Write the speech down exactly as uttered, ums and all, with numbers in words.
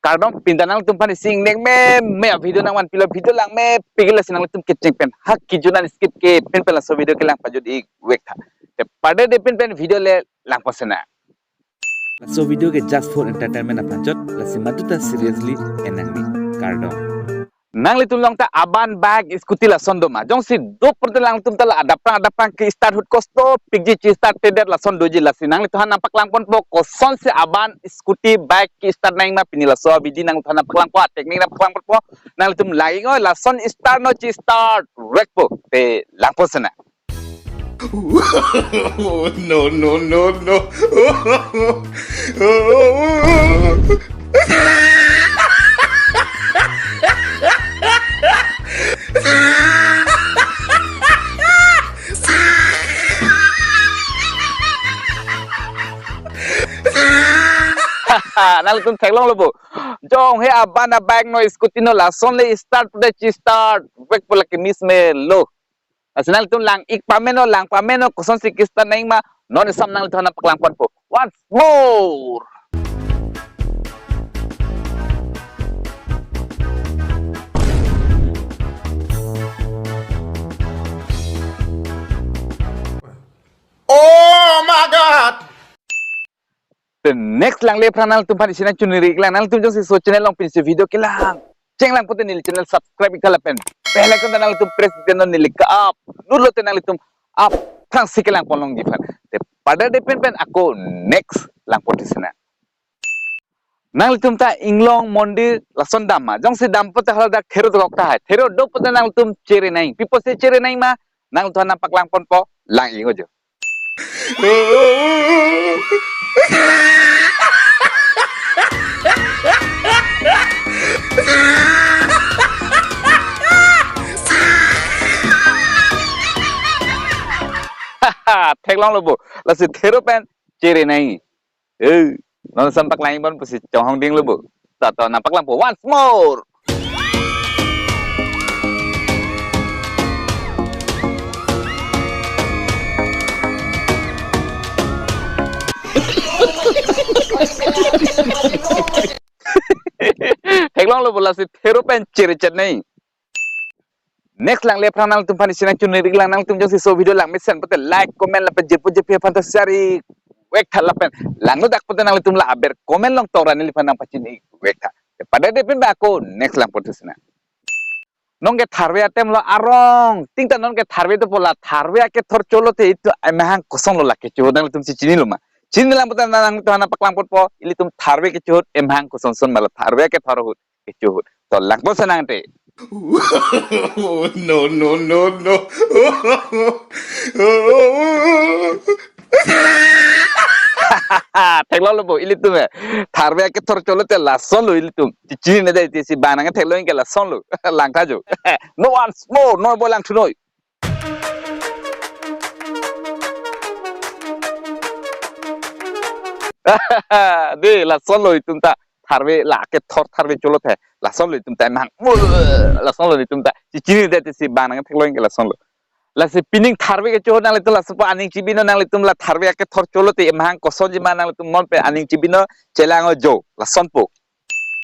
Kardom, pinta nanglitum aphan isi ingnek meme a-video nangvanpilo, video langmepik lasi nanglitum kecheng pen ha kejun an skip ke pen pen laso video kelang pajut ik vek tha. Te padede pen pen video le langpon sena. Laso video ke just for entertainment aphan chot, lasi maduta seriously en nangne. Kardom. Nanglitum along ta aban bike scooty lason doma? Jongsi do pulote nanglitum ta la adapprang adapprang ke-start ahut kostopikji, che-start-tedet lason doji, lasi nanglitum aphan nangpaklangponpo kosonsi aban scooty bike ke-start nangjima, pini laso abidi nanglitum aphan nangpaklangpo, a-technique nangpaklangponpo. Nanglitum lang-ik oi, lason start non, che-start vekpo. Te langpon sena. No, no, no, no. Nanglitum theklonglo bo? Jong he aban a-bike non, scooty non, lason le start pulote che-start vekpo, lake miss melo. Lasi nanglitum lang-ik pame non, lang pame non, kosonsi ke-start nangjima, non isam nanglitum aphan nangpaklangponpo once more. Oh my God! Te next langle aphrang nanglitum aphan isi nangchunri iklang, nanglitum jongsi laso channel along pensi video kelang chenglang pulote neli channel subscribe ik tha lapen bell icon ta nanglitum press ik tha, non neli ka-upload lote nanglitum aphrangsi kelangpon longji aphan. Te padede pen pen ako next langpon sena. Nanglitum ta inglong mondir lason damma? Jongsi dam pulote haladak thero dokok tahai. Thero do pulote nanglitum chere nang. Pi apotsi chere nangjima, nanglitum aphan nangpaklangponpo, lang-ik oi jo. Theklonglo bo? Lasi thero pen chere nang. Eh, non isam paklang-ik bon pusi chonghong dinglo bo. Ta to nangpaklangpo once more. Theklonglo bo, lasi thero pen chere chet nang. Next langle aphrang nanglitum aphan isi nangchunri iklang, nanglitum jongsi laso video langmesen pulote like, comment lapen jirpo jirpi aphan ta share ik vek tha lapen langno dak pulote nanglitum la aber comment along tok ra neliphan nangpachini ik vek tha. Te padede pen pen ako next langpon sena. Non ke tharve atem lo arong, ting ta non ke tharve dopo, la tharve akethor cholote itum amahang kosonlo lake cho, nanglitumsi chinilo ma? Chinilang pulote nanglitum aphan nangpaklangponpo, ilitum tharve kecho ahut amahang kosonson ma, la tharve akethor ahut kecho ahut. To langpon sena nangte. No, no, no, no. Theklonglo bo ilitum, eh? Tharve akethor cholote lasonlo ilitum. Chechinine dei, tesi bang nangkethek longji ke lasonlo. Lang tha jo. No once more, no bo, langthu noi. Dei, lasonlo itum ta. Tharve la akethor tharve cholote lasonlo itum ta amahang. Lasonlo itum ta. Chechinine dei, tesi bang nangkethek longji ke lasonlo. Lasi pining tharve kecho ahut nanglitum laso pu aning chibi non, nanglitum la tharve akethor cholote amahang kosonji ma nanglitum non pen aning chibi non, chelang oi jo, lasonpo.